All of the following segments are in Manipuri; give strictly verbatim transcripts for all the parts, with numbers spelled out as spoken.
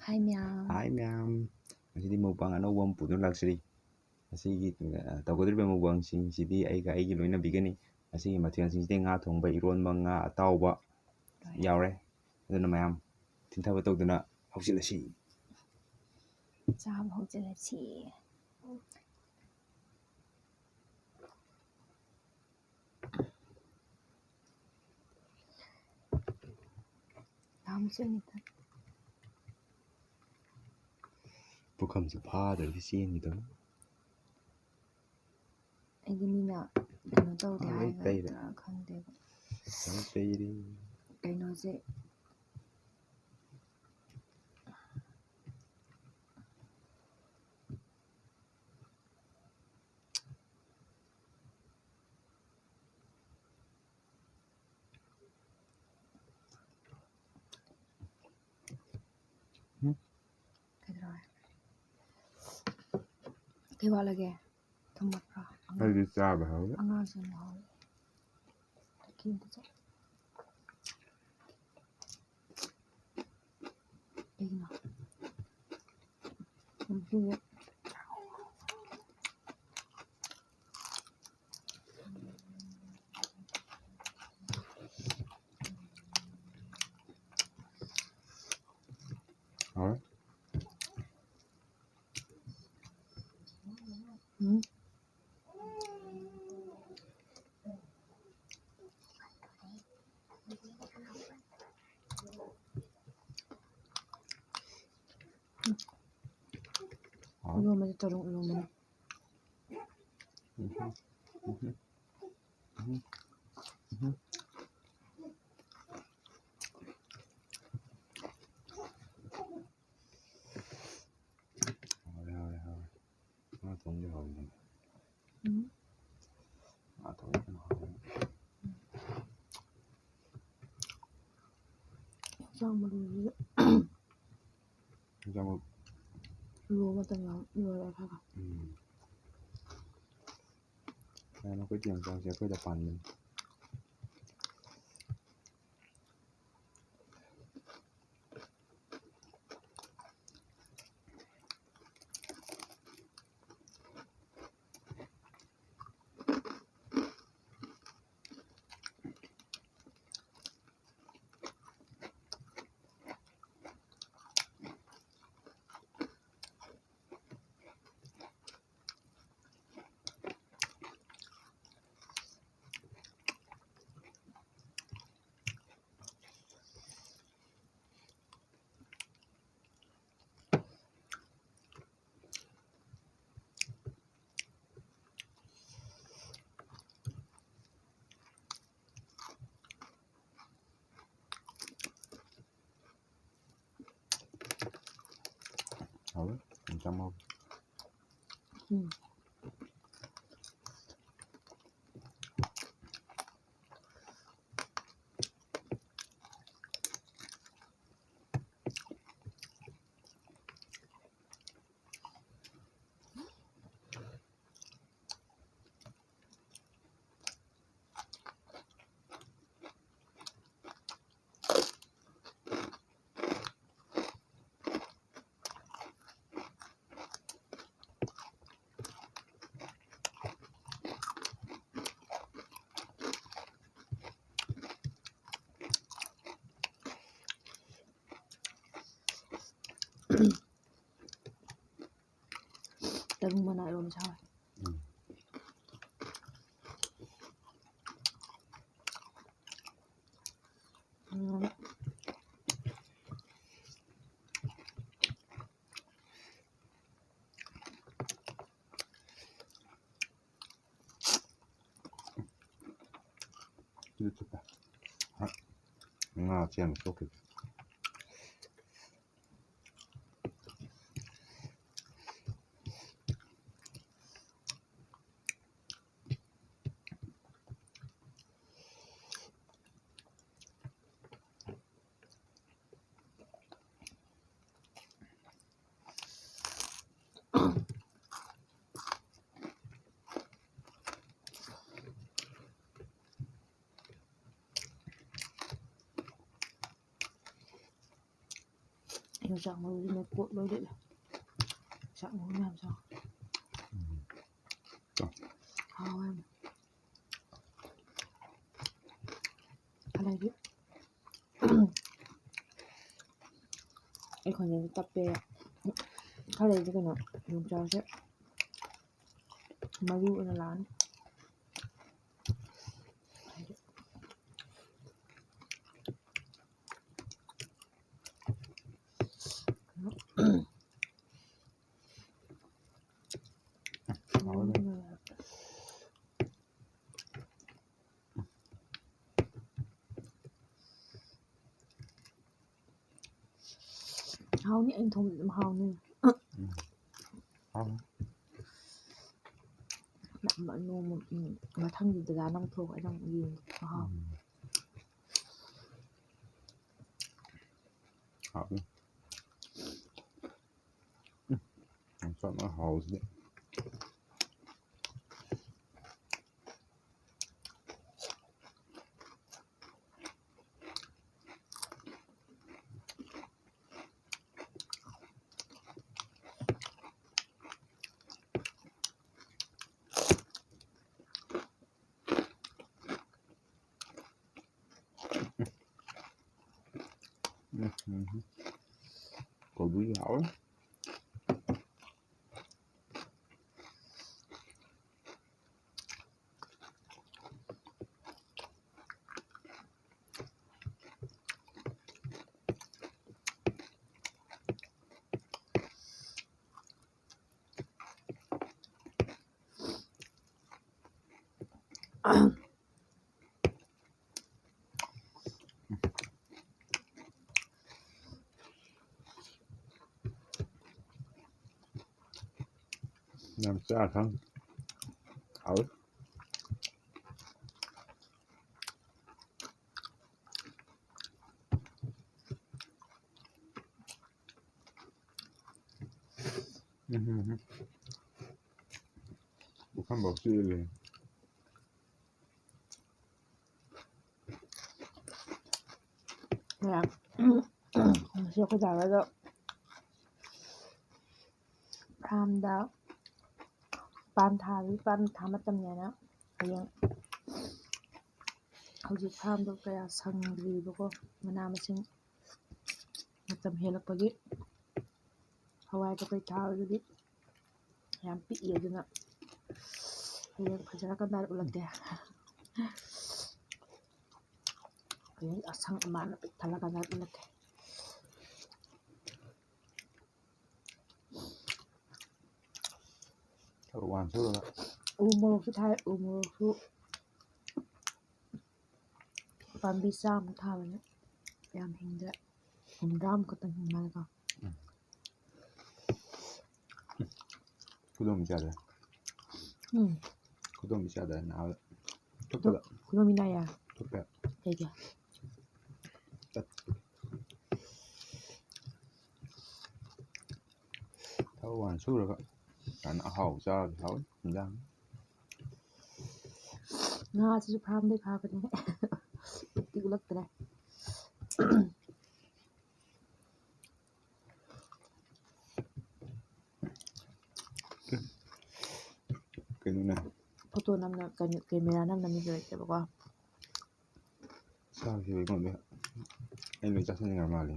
ꯍꯥꯏ ꯃꯌꯥꯝ꯫ ꯍꯥꯏ ꯃꯌꯥꯝ꯫ ꯉꯁꯤꯗꯤ mukbang ꯑꯅꯧꯕ ꯑꯃ ꯄꯨꯗꯨꯅ ꯂꯥꯛꯆꯔꯤ꯫ ꯉꯁꯤꯒꯤ, ꯑ, ꯇꯧꯒꯗꯧꯔꯤꯕ mukbangꯁꯤꯡꯁꯤꯗꯤ ꯑꯩꯒ ꯑꯩꯒꯤ ꯂꯣꯏꯅꯕꯤꯒꯅꯤ꯫ ꯉꯁꯤꯒꯤ ꯃꯊꯦꯜꯁꯤꯡꯁꯤꯗꯤ ꯉꯥ ꯊꯣꯡꯕ, ꯏꯔꯣꯟꯕ, ꯉꯥ ꯑꯇꯥꯎꯕ ꯂꯣꯏꯔꯦ꯫ ꯌꯥꯎꯔꯦ꯫ ꯑꯗꯨꯅ ꯃꯌꯥꯝ ꯊꯤꯟꯊꯕ ꯇꯧꯗꯨꯅ ꯍꯧꯖꯤꯜꯂꯁꯤ꯫ ꯆꯥꯕ ꯍꯧꯖꯤꯜꯂꯁꯤ꯫ ꯌꯥꯝ ꯆꯦꯟꯅꯤꯗ꯫ ꯄꯨꯈꯝꯁꯨ ꯐꯥꯗ꯭ꯔꯗꯤ ꯆꯦꯟꯈꯤꯗꯕ꯫ ꯑꯩꯗꯤ ꯃꯤꯅ ꯀꯩꯅꯣ ꯇꯧꯗꯦ ꯑꯥ, ꯂꯣꯏ ꯍꯥꯏꯔꯒ ꯇꯩꯔꯦ꯫ ꯈꯪꯗꯦꯕ꯫ ꯂꯣꯏ ꯇꯩꯔꯦ꯫ ꯀꯩꯅꯣꯁꯦ꯫ ꯎꯝ꯫ ꯀꯩꯗꯧꯔꯦ? ꯀꯩ ꯋꯥꯠꯂꯒꯦ? ꯊꯨꯝꯃꯛꯄ꯭ꯔꯣ? ꯑꯉꯥꯡ-, ꯑꯩꯗꯤ ꯆꯥꯕ ꯍꯧꯔꯦ꯫ ꯑꯉꯥꯡꯁꯤꯡ ꯂꯧꯍꯧꯔꯦ꯫ ꯇꯦꯡꯀꯤ ꯑꯝꯇ ꯆꯠꯂꯨ꯫ ꯀꯩꯒꯤꯅꯣ? ꯉꯁꯤꯗꯤ ꯍꯥꯎꯔꯦ꯫ ꯎꯝ꯫ ꯍꯥꯎꯔꯦ꯫ ꯏꯔꯣꯟꯕꯁꯦ ꯇꯔꯨꯛ ꯏꯔꯣꯟꯕꯅꯦ꯫ ꯎꯝ꯫ ꯎꯝ꯫ ꯎꯝ꯫ ꯎꯝ꯫ ꯍꯥꯎꯔꯦ, ꯍꯥꯎꯔꯦ, ꯍꯥꯎꯔꯦ꯫ ꯉꯥ ꯊꯣꯡꯕꯗꯤ ꯍꯥꯎꯕꯅꯦ꯫ ꯎꯝ꯫ ꯉꯥ ꯊꯣꯡꯕꯗꯤ ꯌꯥꯝ ꯍꯥꯎꯕꯅꯦ꯫ ꯌꯣꯡꯆꯥꯛ ꯃꯔꯨꯁꯤ ꯌꯣꯡꯆꯥꯛ ꯃꯔꯨ꯫ ꯂꯣ ꯃꯇꯝ ꯌꯥꯎ-, ꯂꯣꯏꯔꯦ ꯈꯔ ꯈꯔ꯫ ꯎꯝ꯫ ꯃꯌꯥꯝ ꯑꯩꯈꯣꯏ ꯌꯣꯡꯆꯥꯛꯁꯦ ꯑꯩꯈꯣꯏꯗ ꯄꯥꯟꯕꯅꯤ꯫ ꯍꯥꯎꯋꯦ꯫ ꯌꯣꯡꯆꯥꯛ ꯃꯔꯨ꯫ ꯎꯝ꯫ ꯇꯔꯨꯡ ꯃꯅꯥ ꯏꯔꯣꯝꯕ ꯆꯥꯎꯔꯦ꯫ ꯎꯝ꯫ ꯎꯝ꯫ ꯁꯤꯗ ꯆꯠꯄ꯫ ꯍꯣꯏ꯫ ꯉꯥ ꯆꯦꯟꯕ ꯊꯣꯛꯈꯤꯕ꯫ ꯌꯣꯡꯆꯥꯛ ꯃꯔꯨꯁꯤꯅ ꯀꯣꯠ ꯂꯣꯏ ꯂꯤꯠꯂꯦ꯫ ꯌꯣꯡꯆꯥꯛ ꯃꯔꯨ ꯃꯌꯥꯝ ꯆꯥꯎ꯫ ꯎꯝ꯫ ꯍꯥꯎꯋꯦ ꯌꯥꯝꯅ꯫ ꯑꯗꯩꯗꯤ ꯑꯩ ꯈꯣꯟꯖꯦꯜꯁꯦ ꯇꯞꯄꯦ꯫ ꯈꯔ ꯂꯩꯔꯗꯤ ꯀꯩꯅꯣ, ꯌꯣꯡꯆꯥꯛꯁꯦ ꯃꯔꯨ ꯑꯣꯏꯅ ꯂꯥꯛꯑꯅꯤ꯫ ꯍꯥꯎꯅꯤ, ꯑꯩꯅ ꯊꯣꯡꯕꯗꯤ ꯑꯗꯨꯝ ꯍꯥꯎꯅꯤ꯫ ꯍꯥꯎꯅꯤ꯫ ꯅꯣꯡꯃ, ꯎꯝ, ꯃꯊꯪꯒꯤ ꯗꯗꯥ ꯅꯪ ꯊꯣꯡꯉ ꯅꯪ ꯌꯦꯡꯒꯦ꯫ ꯃꯍꯥꯎ꯫ ꯎꯝ꯫ ꯍꯥꯎꯅꯤ꯫ ꯎꯝ, ꯌꯣꯡꯆꯥꯛꯅ ꯍꯥꯎꯕꯁꯤꯗꯤ꯫ ꯎꯝ, ꯎꯝ꯫ ꯀꯣꯕꯤ ꯍꯥꯎꯋꯦ꯫ ꯌꯥꯝ ꯆꯥ ꯈꯪ ꯍꯥꯎꯋꯤ꯫ ꯎꯝ, ꯎꯝ, ꯎꯝ꯫ ꯄꯨꯈꯝꯕꯥꯎ ꯆꯦꯜꯂꯦ꯫ ꯃꯌꯥꯝ, ꯉꯁꯤ ꯑꯩꯈꯣꯏ ꯗꯥ ꯍꯣꯏꯗꯣ ꯐꯥꯔꯝꯗ ꯄꯥꯟ ꯊꯥꯕꯒꯤ, ꯄꯥꯟ ꯊꯥ ꯃꯇꯝꯅꯦꯅ ꯍꯌꯦꯡ, ꯍꯧꯖꯤꯛ ꯐꯥꯔꯝꯗꯣ ꯀꯌꯥ ꯁꯪꯗ꯭ꯔꯤꯕꯀꯣ, ꯃꯅꯥ ꯃꯁꯤꯡ ꯃꯇꯝ ꯍꯦꯜꯂꯛꯄꯒꯤ꯫ ꯍꯋꯥꯏ ꯀꯀꯩ ꯊꯥꯕꯗꯨꯗꯤ ꯌꯥꯝ ꯄꯤꯛꯏ, ꯑꯗꯨꯅ ꯍꯌꯦꯡ ꯐꯖꯔꯀꯥꯟꯗ ꯎꯠꯂꯛꯀꯦ꯫ ꯍꯌꯦꯡ ꯑꯁꯪ ꯑꯃꯥꯟꯅ ꯄꯤꯛ ꯊꯜꯂꯀꯥꯟꯗ ꯎꯠꯂꯛꯀꯦ꯫ ꯊꯕꯛ ꯋꯥꯅ ꯁꯨꯔꯒ꯫ ꯎ ꯃꯣꯔꯣꯛꯁꯨ ꯊꯥꯏ, ꯎ ꯃꯣꯔꯣꯛꯁꯨ ꯄꯥꯝꯕꯤ ꯆꯥꯝꯃ ꯊꯥꯕꯅꯦ, ꯌꯥꯝ ꯍꯤꯡꯗ꯭ꯔꯦ, ꯍꯨꯝꯗ꯭ꯔꯥꯃꯨꯛ ꯈꯛꯇꯪ ꯍꯤꯡ ꯃꯥꯜꯂꯦꯀꯣ꯫ ꯈꯨꯗꯣꯝꯕꯤ ꯆꯥꯗ꯭ꯔꯦ꯫ ꯎꯝ꯫ ꯈꯨꯗꯣꯝꯕꯤ ꯆꯥꯗ꯭ꯔꯦ ꯅꯥꯕ꯫ ꯊꯨꯞꯄꯗ꯫ ꯈꯨꯗꯣꯝꯕꯤ ꯅꯥꯏꯌꯦ? ꯊꯨꯞꯄꯦ꯫ ꯀꯩꯒꯤ? ꯊꯕꯛ ꯋꯥꯅ ꯁꯨꯔꯒ ꯁꯨꯃꯥꯏꯅ ꯑꯍꯥꯎꯕ ꯆꯥꯔꯗꯤ ꯍꯥꯎꯋꯤ ꯏꯟꯖꯥꯡ꯫ ꯉꯥꯁꯤꯁꯨ ꯐꯥꯔꯝꯗꯩ ꯐꯥꯕꯅꯦ꯫ ꯎꯠꯇꯤ ꯎꯠꯂꯛꯇ꯭ꯔꯦ꯫ ꯀꯩꯅꯣꯅꯦ꯫ ꯐꯣꯇꯣ ꯅꯝꯅ-, ꯀꯩꯅꯣ, ꯀꯦꯃꯦꯔꯥ ꯅꯝꯅꯕ ꯃꯤꯁꯨ ꯂꯩꯇꯦꯕꯀꯣ꯫ ꯆꯥꯈꯤꯕ ꯑꯩꯉꯣꯟꯗ ꯑꯩ ꯂꯣꯏ ꯆꯥꯁꯤꯟꯈ꯭ꯔ ꯃꯥꯜꯂꯦ꯫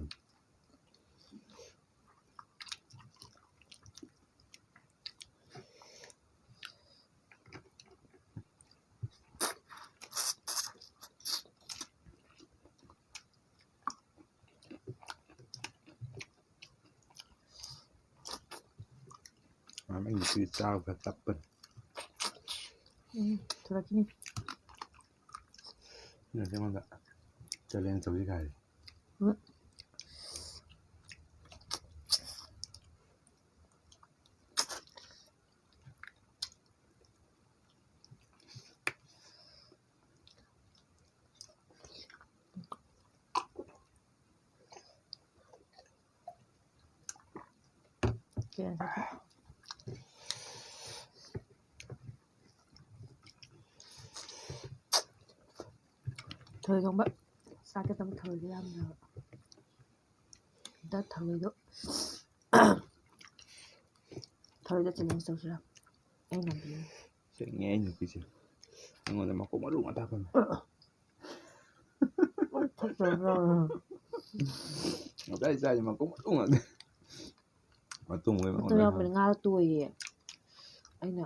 ꯃꯃꯤꯡꯗꯨꯗꯤ ꯆꯥꯕ ꯈꯔ ꯇꯞꯄꯅꯤ꯫ ꯎꯝ, ꯊꯣꯔꯛꯈꯤꯅꯤ꯫ ꯁꯤꯅ ꯑꯩꯉꯣꯟꯗ challenge ꯇꯧꯁꯤ ꯀꯥꯏ꯫ ꯎꯝ꯫ ꯊꯔꯣꯏ ꯊꯣꯡꯕ ꯆꯥꯒꯦ ꯇꯧꯕ, ꯊꯔꯣꯏꯗꯣ ꯌꯥꯝꯗ꯭ꯔꯕ꯫ ꯑꯝꯇ ꯊꯔꯣꯏꯗꯣ, ꯊꯔꯣꯏꯗꯣ challenge ꯇꯧꯁꯤꯔꯥ? ꯑꯩ ꯉꯝꯕꯤꯔꯣꯏ꯫ ꯁꯦꯡꯉꯦ ꯑꯩ ꯅꯨꯄꯤꯁꯦ꯫ ꯑꯩꯉꯣꯟꯗ ꯃꯀꯣꯛ ꯃꯔꯨ ꯉꯥꯛꯇ ꯍꯥꯞꯄꯝꯃꯦ꯫ ꯉꯁꯥꯏ ꯆꯥꯏꯁꯦ ꯃꯀꯣꯛ ꯃꯔꯨ ꯉꯥꯛꯇ꯫ ꯃꯇꯨꯝ ꯑꯣꯏꯕ ꯃꯇꯨꯝ ꯌꯥꯎꯕꯅꯦ, ꯉꯥ ꯇꯣꯏꯌꯦ꯫ ꯑꯩꯅ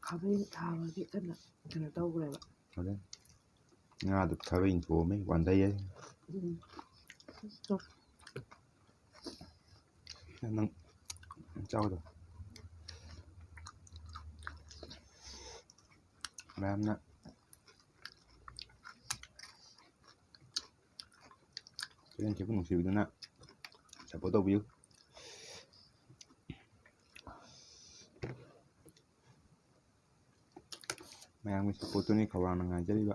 ꯈꯥꯕꯩ ꯊꯥꯕꯒꯤ ꯀꯟꯅ ꯀꯩꯅꯣ ꯇꯧꯈ꯭ꯔꯦꯕ꯫ ꯍꯣꯔꯦꯟ ꯉꯥꯗꯨ ꯈꯥꯕꯩ ꯊꯣꯛꯑꯝꯃꯦ, ꯋꯥꯟꯊꯩ ꯍꯥꯏ꯫ ꯎꯝ꯫ ꯅꯪ ꯆꯥꯎꯗꯣ꯫ ꯃꯌꯥꯝꯅ ꯆꯦꯟꯈꯤꯕ ꯅꯨꯡꯁꯤꯕꯗꯨꯅ ꯁꯞꯄꯣꯔꯠ ꯇꯧꯕꯤꯌꯨ꯫ ꯃꯌꯥꯝꯒꯤ ꯁꯞꯄꯣꯔꯠꯇꯨꯅꯤ ꯈꯧꯔꯥꯡꯅ ꯉꯥꯏꯖꯔꯤꯕ꯫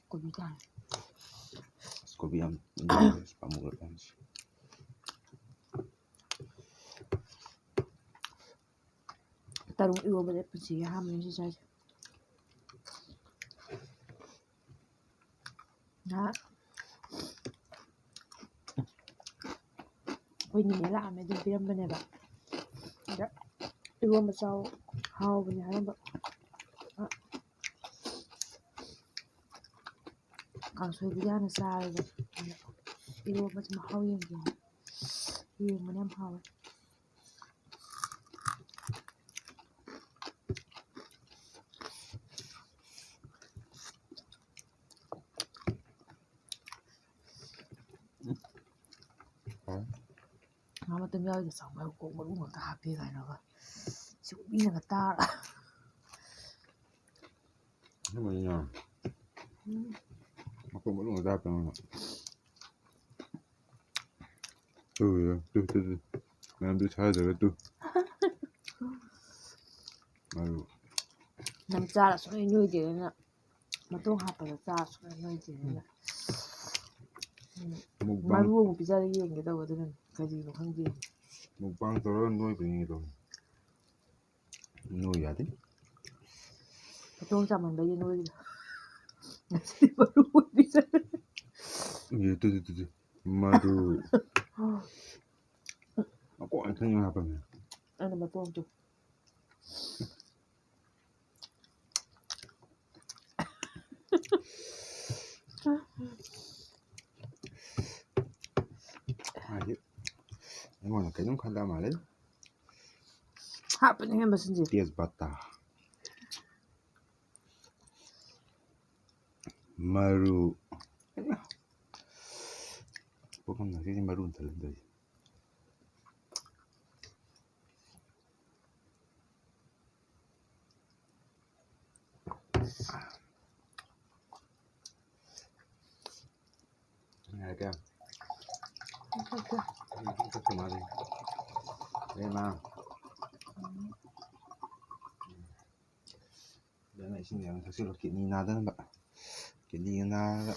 ꯀꯣꯕꯤ ꯆꯥꯔꯦ꯫ ꯑꯁ, ꯀꯣꯕꯤ ꯌꯥꯝ ꯄꯥꯝꯃꯨꯔꯕꯅꯤ꯫ ꯇꯔꯨꯡ ꯏꯔꯣꯝꯕꯁꯦ ꯄꯨꯟꯁꯤꯒꯤ ꯑꯍꯥꯟꯕꯅꯤ ꯁꯤ ꯆꯥꯏꯁꯦ꯫ ꯉꯍꯥꯛ ꯑꯩꯈꯣꯏ ꯅꯤꯅꯦ ꯂꯥꯛꯑꯝꯃꯦ, ꯑꯗꯨꯝ ꯄꯤꯔꯝꯕꯅꯦꯕ꯫ ꯑꯗ ꯏꯔꯣꯝꯕ ꯆꯥꯎ, ꯍꯥꯎꯕꯅꯦ ꯍꯥꯏꯔꯝꯕ꯫ ꯑ, ꯀꯥꯡꯁꯣꯏꯗꯨꯗꯤ ꯍꯥꯟꯅ ꯆꯥꯔꯒꯦ꯫ ꯑꯗ ꯏꯔꯣꯝꯕꯁꯦ ꯃꯍꯥꯎ ꯌꯦꯡꯒꯦꯅ ꯌꯦꯡꯕꯅꯦ, ꯌꯥꯝ ꯍꯥꯎꯋꯦ꯫ ꯉꯥ ꯃꯇꯨꯝ ꯌꯥꯎꯔꯤꯗꯣ ꯆꯥꯎ, ꯃꯔꯨ ꯀꯣꯛ ꯃꯔꯨ ꯉꯥꯛꯇ ꯍꯥꯞꯄꯤ ꯀꯥꯏꯅꯒ꯫ ꯁꯤꯕꯨ ꯃꯤꯅꯒ ꯇꯥꯔ꯫ ꯑꯁꯦꯡꯕꯩꯅꯦ꯫ ꯎꯝ꯫ ꯃꯀꯣꯛ ꯃꯔꯨ ꯉꯥꯛꯇ ꯍꯥꯞꯄꯦ ꯃꯥꯅ꯫ Two, two, two, two. ꯃꯌꯥꯝꯗꯨ ꯁꯥꯏꯗ꯭ꯔꯒ ꯇꯨ꯫ ꯃꯔꯨ꯫ ꯅꯪ ꯆꯥꯔ ꯁꯨꯡꯅꯣꯏ ꯅꯣꯏꯗꯦ ꯑꯗꯨꯅ꯫ ꯃꯇꯣꯡ ꯍꯥꯞꯄꯗ ꯆꯥꯔ ꯁꯨꯡꯅꯣꯏ ꯅꯣꯏꯗꯦ ꯑꯗꯨꯅ꯫ ꯎꯝ꯫ ꯃꯨꯛꯕꯥꯡ꯫ ꯃꯔꯨ ꯑꯃꯨꯛ ꯄꯤꯖꯔ ꯌꯦꯡꯒꯦ ꯇꯧꯕ ꯑꯗꯨꯅꯅꯦ꯫ ꯀꯔꯤꯅꯣ ꯈꯪꯗꯦ꯫ ꯃꯨꯛꯕꯥꯡ ꯇꯧꯔꯒ ꯅꯣꯏꯕ꯭ꯔꯥ ꯌꯦꯡꯒꯦ ꯇꯧꯕꯅꯤ꯫ ꯅꯣꯏ ꯌꯥꯗꯦ꯫ ꯃꯇꯣꯡ ꯆꯥꯃꯟꯕꯒꯤ ꯅꯣꯏꯔꯤꯗꯣ꯫ ꯉꯁꯤꯗꯤ ꯃꯔꯨ ꯑꯣꯏꯕꯤꯁꯦ꯫ ꯑꯦ, ꯇꯨ, ꯇꯨ, ꯇꯨ, ꯇꯨ꯫ ꯃꯔꯨ꯫ ꯃꯀꯣꯛ ꯉꯥꯛꯇ ꯍꯥꯞꯄꯝꯃꯦ꯫ ꯑꯩꯅ ꯃꯇꯣꯡꯗꯣ꯫ ꯃꯥꯗꯤ ꯑꯩꯉꯣꯟꯗ ꯀꯩꯅꯣꯝ ꯈꯜꯂ ꯃꯥꯜꯂꯦ꯫ ꯍꯥꯞꯄꯅꯦꯍꯦ ꯃꯆꯤꯟꯁꯦ꯫ ꯇꯦꯖꯄꯇꯥ꯫ ꯃꯔꯨ꯫ ꯄꯨꯈꯝ ꯉꯁꯤꯗꯤ ꯃꯔꯨ ꯑꯝꯇ ꯂꯩꯇ꯭ꯔꯦ꯫ ꯀꯌꯥ? ꯆꯠꯇꯦ꯫ ꯆꯠꯇꯦ ꯃꯥꯗꯤ꯫ ꯏꯕꯦꯝꯃ꯫ ꯏꯕꯦꯝꯃ, ꯏꯁꯤꯡ ꯌꯥꯝ ꯊꯛꯆꯤꯜꯂꯣ, ꯀꯤꯗꯅꯤ ꯅꯥꯗꯅꯕ꯫ ꯀꯤꯗꯅꯤꯒ ꯅꯥꯔꯒ꯫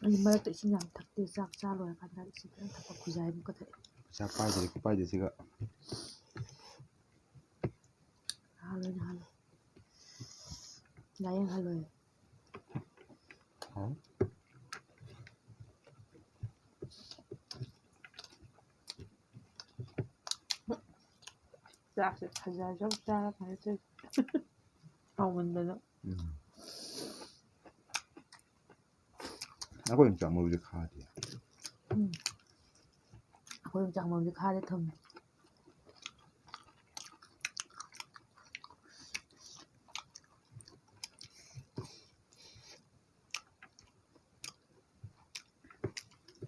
ꯑꯩ ꯃꯔꯛꯇ ꯏꯁꯤꯡ ꯌꯥꯝ ꯊꯛꯇꯦ, ꯆꯥꯛ ꯆꯥ ꯂꯣꯏꯔꯀꯥꯟꯗ ꯏꯁꯤꯡ ꯈꯤꯇꯪ ꯊꯛꯄ ꯈꯨꯖꯥꯏꯃꯨꯛꯀ ꯊꯛꯑꯦ꯫ ꯄꯩꯁꯥ ꯄꯥꯏꯗꯦ, ꯈꯨꯄꯥꯏꯗꯦꯁꯤꯒ꯫ ꯅꯍꯥꯟꯋꯥꯏ, ꯅꯍꯥꯟꯋꯥꯏ꯫ ꯂꯥꯏꯌꯦꯡꯍꯜꯂꯣꯏ꯫ ꯍꯥꯎ꯫ ꯆꯥꯛꯁꯦ ꯐꯖꯔꯁꯨ ꯆꯥꯔ ꯐꯔꯦ ꯇꯧꯔꯤꯁꯦ꯫ ꯍꯥꯎꯃꯟꯗꯅ꯫ ꯎꯝ꯫ ꯑꯩꯈꯣꯏ ꯌꯣꯡꯆꯥꯛ ꯃꯔꯨꯁꯦ ꯈꯥꯗꯦ꯫ ꯎꯝ꯫ ꯑꯩꯈꯣꯏ ꯌꯣꯡꯆꯥꯛ ꯃꯔꯨꯁꯦ ꯈꯥꯗꯦ, ꯊꯨꯝꯃꯦ꯫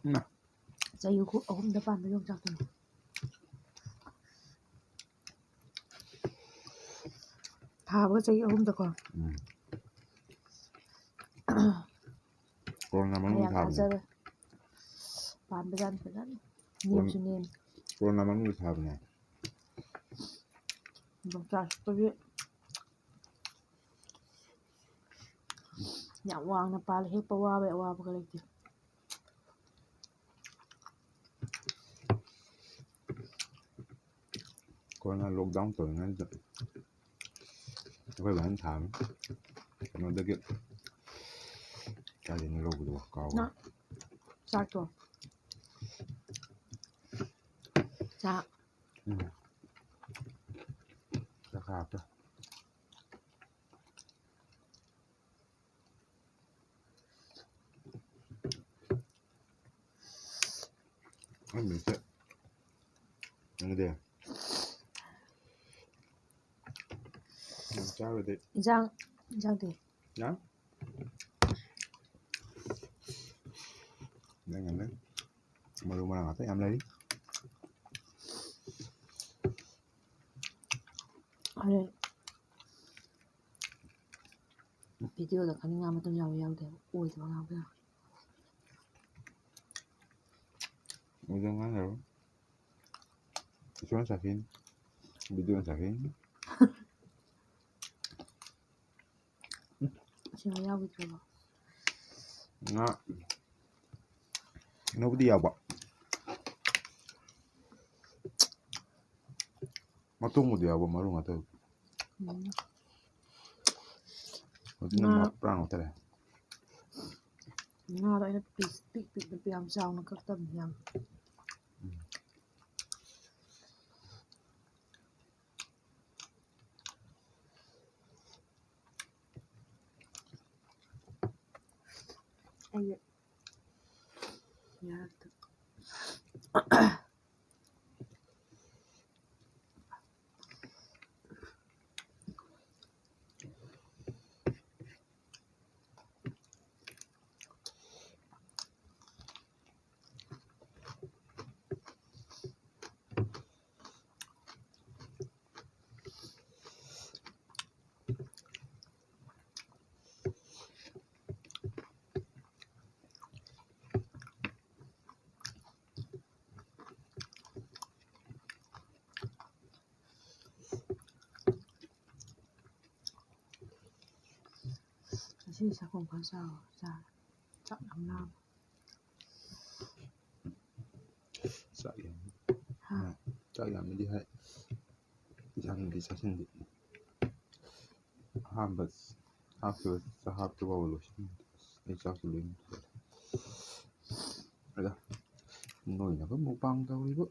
ꯎꯝ꯫ ꯆꯍꯤ ꯑꯍꯨꯝꯗ ꯄꯥꯟꯕ ꯌꯣꯡꯆꯥꯛꯇꯨꯅꯦ꯫ ꯊꯥꯕꯒ ꯆꯍꯤ ꯑꯍꯨꯝꯗꯀꯣ꯫ ꯎꯝ꯫ ꯀꯣꯔꯣꯅꯥ ꯃꯅꯨꯡꯗ ꯀꯌꯥ ꯊꯥꯕꯅꯦ꯫ ꯊꯥꯖꯔꯦ꯫ ꯄꯥꯟꯕꯖꯥꯠꯅꯤ ꯐꯖꯅ꯫ ꯀꯣꯔꯣꯟ-, ꯅꯦꯝꯁꯨ ꯅꯦꯝꯃꯤ꯫ ꯀꯣꯔꯣꯅꯥ ꯃꯅꯨꯡꯗ ꯊꯥꯕꯅꯦ꯫ ꯌꯣꯡꯆꯥꯛꯇꯨꯗꯤ ꯌꯥꯝ ꯋꯥꯡꯅ ꯄꯥꯜꯂꯦ, ꯍꯦꯛꯄ ꯋꯥꯕꯩ ꯑꯋꯥꯕꯒ ꯂꯩꯇꯦ꯫ ꯀꯣꯔꯣꯅꯥ lockdown ꯇꯧꯔꯤꯉꯩꯗ ꯑꯩꯈꯣꯏ ꯕꯥꯅ ꯊꯥꯕꯅꯤ꯫ ꯀꯩꯅꯣꯗꯒꯤ ꯀꯥꯏꯗꯩꯅꯣ ꯂꯧꯕꯗꯨꯕꯨ ꯀꯥꯎꯒ꯭ꯔꯦ꯫ ꯅꯪ ꯆꯥꯛꯇꯣ꯫ ꯆꯥꯛ꯫ ꯎꯝ꯫ ꯆꯥꯛ ꯈꯔ ꯍꯥꯞꯄꯦ꯫ ꯈꯪꯗꯦ, ꯅꯪꯗꯤ? ꯌꯥꯝ ꯆꯥꯔꯨꯗꯦ꯫ ꯏꯟꯖꯥꯡ, ꯏꯟꯖꯥꯡꯗꯤ? ꯌꯥ? ꯅꯪ, ꯅꯪ꯫ ꯃꯔꯨ ꯃꯔꯥꯡ ꯉꯥꯛꯇ ꯌꯥꯝ ꯂꯩꯔꯤ꯫ ꯍꯣꯔꯦꯟ videoꯗ ꯈꯪꯅꯤꯡꯉꯥꯏ ꯃꯇꯝ ꯌꯥꯎꯏ ꯌꯥꯎꯗꯦ, ꯑꯣꯏꯗꯕ ꯉꯥꯡꯕ ꯌꯥꯎꯏ꯫ ꯃꯣꯏꯗ ꯉꯥꯡꯅꯔꯣꯏ꯫ ꯏꯁꯣꯔꯅ ꯆꯥꯛꯈꯤꯅꯤ꯫ ꯚꯤꯗꯤꯑꯣꯅ ꯆꯥꯛꯈꯤꯅꯤ꯫ ꯁꯤꯃ ꯌꯥꯎꯈꯤꯗ꯭ꯔꯕꯣ? ꯉꯥ ꯀꯩꯅꯣꯕꯨꯗꯤ ꯌꯥꯎꯕ꯫ ꯃꯇꯣꯡꯕꯨꯗꯤ ꯌꯥꯎꯕ, ꯃꯔꯨ ꯉꯥꯛꯇ꯫ ꯎꯝ꯫ ꯍꯧꯖꯤꯛꯅ ꯉꯥ ꯃꯄ꯭ꯔꯥꯡ ꯉꯥꯛꯇ ꯂꯩ꯫ ꯉꯥꯗꯣ ꯑꯩꯅ ꯄꯤꯁ ꯄꯤꯛ ꯄꯤꯛꯅ ꯌꯥꯝ ꯆꯥꯎꯅ ꯀꯛꯇꯕꯅꯤ ꯌꯥꯝ꯫ ꯎꯝ꯫ ꯑꯩ ꯌꯥꯔꯛꯇ꯫ ꯉꯁꯤ ꯆꯥꯛꯈꯨꯝ ꯈꯔ ꯆꯥꯎ-, ꯆꯥꯔꯦ꯫ ꯆꯥꯛ ꯌꯥꯝ ꯂꯥꯝꯃꯦ꯫ ꯆꯥꯛ ꯌꯥꯝ-, ꯍꯥ? ꯆꯥꯛ ꯌꯥꯝꯃꯤꯗꯤ ꯍꯥꯏ꯫ ꯌꯥꯝꯅꯗꯤ ꯆꯥꯁꯤꯟꯗꯦ꯫ ꯑꯍꯥꯟꯕ ꯍꯥꯞꯈꯤꯕ ꯆꯍꯥꯞꯇꯨ ꯐꯥꯎꯕ ꯂꯣꯏꯁꯤꯟꯗꯦ꯫ ꯑꯩ ꯆꯥꯛꯁꯨ ꯂꯣꯏ ꯃꯨꯊꯠꯂꯦ꯫ ꯑꯗ ꯅꯣꯏꯅꯕ mukbang ꯇꯧꯔꯤꯕ꯫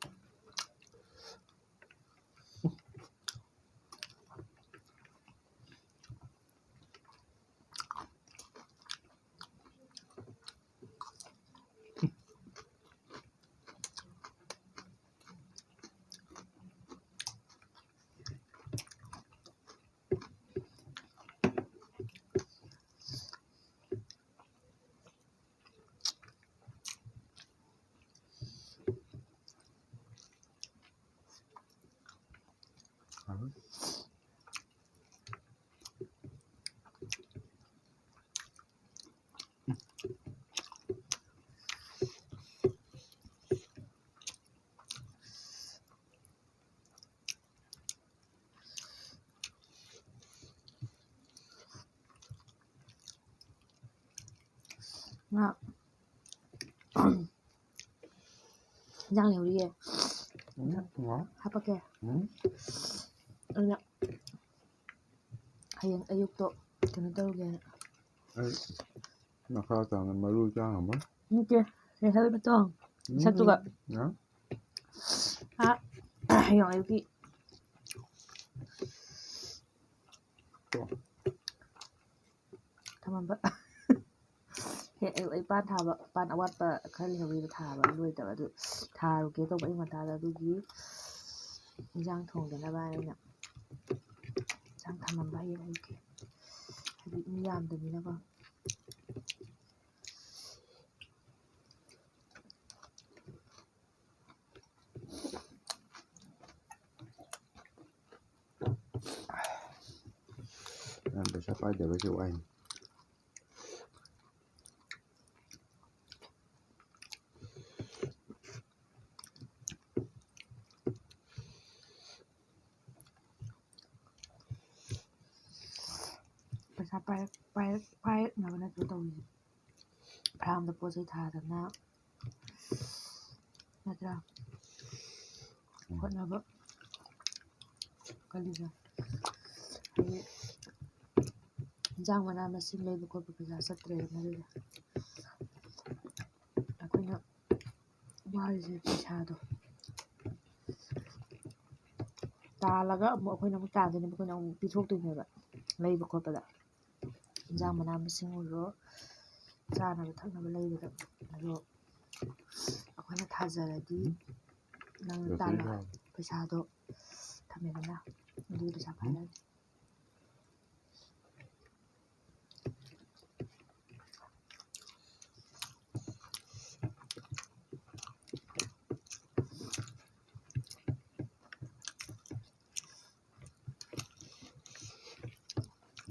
ꯏꯟꯖꯥꯡ ꯂꯩꯍꯧꯔꯤꯌꯦ꯫ ꯎꯝ, ꯉꯥ꯫ ꯍꯥꯄꯛꯀꯦ꯫ ꯎꯝ꯫ ꯑꯗꯨꯅ ꯍꯌꯦꯡ ꯑꯌꯨꯛꯇꯣ ꯀꯩꯅꯣ ꯇꯧꯔꯨꯒꯦꯅ꯫ ꯑꯩ ꯃꯈꯥ ꯇꯥꯅ ꯃꯔꯨ ꯆꯥ ꯉꯝꯃꯣꯏ꯫ ꯅꯠꯇꯦ, ꯂꯩꯍꯧꯔꯤꯕꯗꯣ꯫ ꯎꯝ, ꯁꯠꯇꯨꯒ꯫ ꯌꯥ꯫ ꯑꯥ, ꯍꯌꯦꯡ ꯑꯌꯨꯛꯀꯤ꯫ ꯇꯣ꯫ ꯊꯝꯃꯝꯕ꯫ ꯍꯦꯛ ꯑꯌꯨꯛ ꯑꯩ ꯄꯥꯟ ꯊꯥꯕ, ꯄꯥꯟ ꯑꯋꯥꯠꯄ ꯈꯔ ꯂꯩꯍꯧꯔꯤꯕ ꯊꯥꯕ, ꯂꯣꯏꯗꯕ, ꯑꯗꯨ ꯊꯥꯔꯨꯒꯦ ꯇꯧꯕ ꯑꯌꯨꯛ ꯉꯟꯇꯥꯗ, ꯑꯗꯨꯒꯤ ꯏꯟꯖꯥꯡ ꯊꯣꯡꯗꯅꯕ ꯍꯥꯏꯅ ꯏꯟꯖꯥꯡ ꯊꯝꯃꯝꯕ ꯍꯌꯦꯡ ꯑꯌꯨꯛꯀꯤ꯫ ꯍꯥꯏꯗꯤ ꯃꯤ ꯌꯥꯝꯗꯕꯅꯤꯅꯀꯣ꯫ ꯅꯪ ꯄꯩꯁꯥ ꯄꯥꯏꯗꯕꯁꯦ ꯋꯥꯏꯅꯤ꯫ ꯄꯩꯁꯥ ꯄꯥꯏꯔꯛ-, ꯄꯥꯏꯔꯛ-, ꯄꯥꯏꯔꯛꯅꯕ ꯅꯠꯇ꯭ꯔꯣ ꯇꯧꯔꯤꯁꯦ? ꯐꯥꯔꯝꯗ ꯄꯣꯠ ꯆꯩ ꯊꯥꯗꯅ, ꯅꯠꯇ꯭ꯔꯥ? ꯎꯝ꯫ ꯍꯣꯠꯅꯕ ꯀꯜꯂꯤꯁꯦ꯫ ꯍꯥꯏꯗꯤ, ꯏꯟꯖꯥꯡ ꯃꯅꯥ ꯃꯁꯤꯡ ꯂꯩꯕ ꯈꯣꯠꯄ ꯄꯩꯁꯥ ꯆꯠꯇ꯭ꯔꯦꯗꯅ ꯑꯗꯨꯗꯤ꯫ ꯑꯩꯈꯣꯏꯅ ꯋꯥꯔꯤꯁꯦ ꯄꯩꯁꯥꯗꯣ ꯇꯥꯜꯂꯒ ꯑꯃꯨꯛ ꯑꯩꯈꯣꯏꯅ ꯑꯃꯨꯛ ꯇꯥꯟꯗꯣꯏꯅꯦꯕ, ꯑꯩꯈꯣꯏꯅ ꯑꯃꯨꯛ ꯄꯤꯊꯣꯛꯇꯣꯏꯅꯦꯕ ꯂꯩꯕ ꯈꯣꯠꯄꯗ꯫ ꯏꯟꯖꯥꯡ ꯃꯅꯥ ꯃꯁꯤꯡ ꯑꯣꯏꯔꯣ, ꯆꯥꯅꯕ ꯊꯛꯅꯕ ꯂꯩꯕꯗ꯫ ꯑꯗꯣ ꯑꯩꯈꯣꯏꯅ ꯊꯥꯖꯔꯗꯤ ꯅꯪꯅ ꯇꯥꯜꯂꯣ ꯄꯩꯁꯥꯗꯣ ꯊꯝꯃꯦꯗꯅ, ꯑꯗꯨꯒꯤ ꯄꯩꯁꯥ ꯄꯥꯏꯔꯛꯑꯅꯤ꯫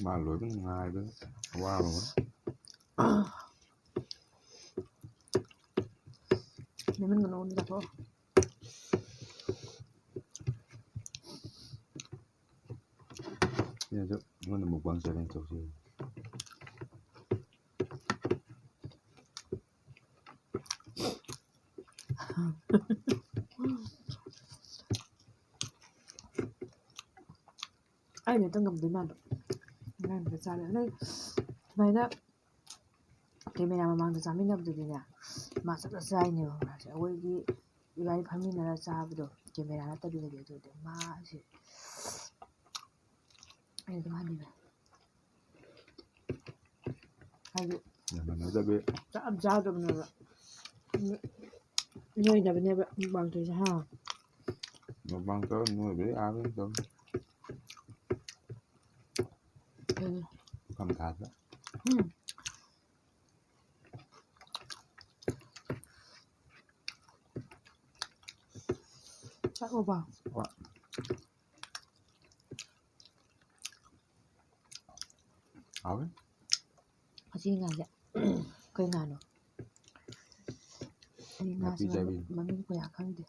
ꯃꯥ ꯂꯣꯏꯕ ꯉꯥꯏꯕꯗ ꯑꯋꯥꯕ ꯑꯃ꯫ ꯂꯦꯃꯟꯒꯅꯣ, ꯑꯣꯟꯗ ꯆꯥꯊꯣꯛꯑꯣ꯫ ꯁꯤꯅꯁꯨ ꯑꯩꯉꯣꯟꯗ mukbang challenge ꯇꯧꯁꯤ꯫ ꯑꯩꯅ ꯍꯦꯛꯇ ꯉꯝꯗꯣꯏ ꯃꯥꯟꯕ꯫ ꯑꯉꯥꯡꯗ ꯆꯥꯔꯦ꯫ ꯅꯣꯏ ꯁꯨꯃꯥꯏꯅ ꯀꯦꯃꯦꯔꯥ ꯃꯃꯥꯡꯗ ꯆꯥꯃꯤꯟꯅꯕꯗꯨꯗꯤꯅꯦ, ꯃꯥ ꯆꯠꯂ ꯆꯥꯏꯅꯦꯕ ꯃꯥꯁꯦ꯫ ꯑꯩꯈꯣꯏꯒꯤ ꯏꯕꯥꯅꯤ ꯐꯝꯃꯤꯟꯅꯔ ꯆꯥꯕꯗꯣ ꯀꯦꯃꯦꯔꯥ ꯅꯠꯇꯕꯤꯗꯗꯤ ꯑꯗꯨꯗꯤ ꯃꯥꯁꯦ ꯑꯩ ꯑꯗꯨꯝ ꯍꯟꯕꯤꯕ꯫ ꯍꯥꯏꯗꯤ ꯌꯥꯝ ꯃꯥꯟꯅꯗꯕꯤ꯫ ꯆꯥꯛ ꯌꯥꯝ ꯆꯥꯗꯕꯅꯦꯕ꯫ ꯅꯣꯏꯗꯕꯅꯦꯕ ꯃꯨꯛꯕꯥꯡ ꯇꯧꯔꯤꯁꯦ, ꯍꯥ? ꯃꯨꯛꯕꯥꯡ ꯇꯧꯔ ꯅꯣꯏꯕꯗꯤ ꯑꯥ ꯑꯗꯨꯝ ꯇꯧꯅꯤ꯫ ꯎꯝ꯫ ꯏꯪꯊꯝꯊꯥꯗ꯫ ꯎꯝ꯫ ꯆꯥꯛ ꯎꯕ? ꯍꯣꯏ꯫ ꯍꯥꯎꯋꯦ꯫ ꯑꯁꯤ ꯉꯥꯁꯦ ꯀꯩ ꯉꯥꯅꯣ? ꯑꯩ ꯉꯥꯁꯦ ꯅꯥꯄꯤ ꯆꯥꯕꯤ꯫ ꯃꯃꯤꯡ, ꯃꯃꯤꯡ ꯀꯌꯥ ꯈꯪꯗꯦ꯫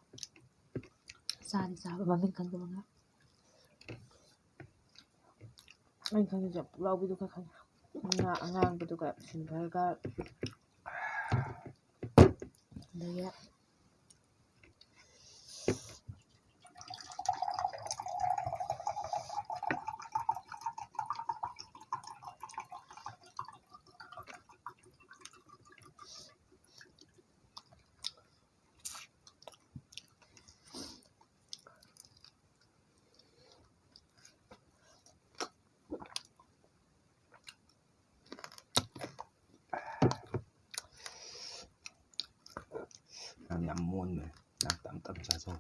ꯆꯥꯗꯤ ꯆꯥꯕ, ꯃꯃꯤꯡ ꯈꯪꯗꯕ ꯉꯥ꯫ ꯑꯩꯅ ꯈꯪꯉꯤꯁꯦ ꯄꯨꯛꯂꯥꯎꯕꯤꯗꯨ ꯈꯔ ꯈꯪꯉꯦ꯫ ꯉꯥ ꯑꯉꯥꯡꯕꯗꯨꯒ ꯁꯤꯜꯚꯔꯒ ꯑꯗꯒꯤ ꯅꯪ ꯌꯥꯝ ꯃꯣꯟꯕꯅꯦ꯫ ꯌꯥꯝ ꯇꯞ ꯇꯞ ꯆꯥꯖꯧ꯫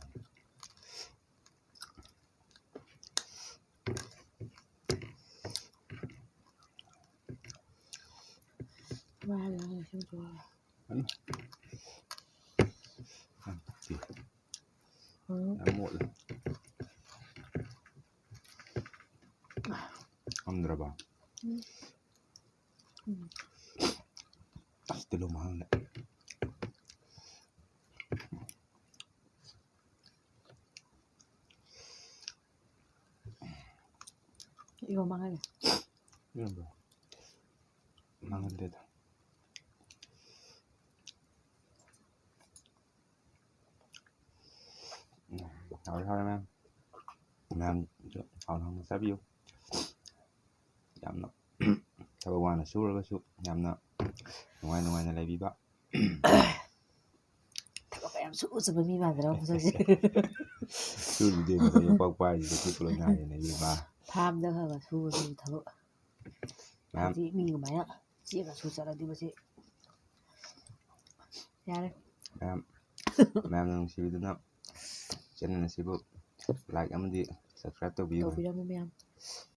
ꯃꯥ ꯍꯜꯂꯛꯑꯒ ꯏꯁꯤꯡ ꯆꯣꯜꯂꯦ꯫ ꯎꯝ꯫ ꯎꯝ꯫ ꯌꯥꯝ ꯃꯣꯠꯂꯦ꯫ ꯉꯝꯗ꯭ꯔꯕ? ꯎꯝ꯫ ꯎꯝ꯫ ꯑꯁ, ꯇꯤꯜꯍꯧ ꯃꯥꯡꯂꯦ꯫ ꯏꯔꯣꯝꯕ ꯉꯥꯏꯔꯦ꯫ ꯏꯔꯣꯝꯕ? ꯃꯥꯡꯍꯟꯗꯦꯗ꯫ ꯍꯥꯎꯔꯦ ꯍꯥꯎꯔꯦ ꯃꯌꯥꯝ꯫ ꯃꯌꯥꯝꯁꯨ ꯍꯥꯎꯅ ꯍꯥꯎꯅ ꯆꯥꯕꯤꯌꯨ꯫ ꯌꯥꯝꯅ ꯊꯕꯛ ꯋꯥꯅ ꯁꯨꯔꯒꯁꯨ ꯌꯥꯝꯅ ꯅꯨꯡꯉꯥꯏ ꯅꯨꯡꯉꯥꯏꯅ ꯂꯩꯕꯤꯕ꯫ ꯊꯕꯛ ꯀꯌꯥꯝ ꯁꯨꯖꯕ ꯃꯤ ꯃꯥꯟꯗ꯭ꯔꯣ ꯃꯁꯛꯁꯦ? ꯁꯨꯔꯤꯗꯤ ꯃꯁꯛ ꯌꯣꯄꯥꯛ ꯄꯥꯏꯔꯤꯁꯤꯗ ꯁꯤ ꯄꯨꯂꯞ ꯉꯥꯏꯔꯦꯅꯦ ꯏꯕꯦꯝꯃ꯫ ꯐꯥꯝꯗ ꯈꯔ ꯈꯔ ꯁꯨꯕꯁꯤꯕꯨ ꯊꯕꯛ꯫ ꯃꯌꯥꯝ ꯍꯧꯖꯤꯛ ꯃꯤ ꯑꯗꯨꯃꯥꯏꯅ ꯆꯦꯛꯑꯒ ꯁꯨ ꯆꯠꯂꯗꯤ ꯃꯁꯤ ꯌꯥꯔꯦ꯫ ꯃꯌꯥꯝ ꯃꯌꯥꯝꯅ ꯅꯨꯡꯁꯤꯕꯤꯗꯨꯅ ꯆꯦꯅꯦꯜ ꯑꯁꯤꯕꯨ ꯂꯥꯏꯛ ꯑꯃꯗꯤ ꯁꯕꯁꯀ꯭ꯔꯥꯏꯕ ꯇꯧꯕꯤꯌꯨ꯫ ꯇꯧꯕꯤꯔꯝꯃꯨ ꯃꯌꯥꯝ꯫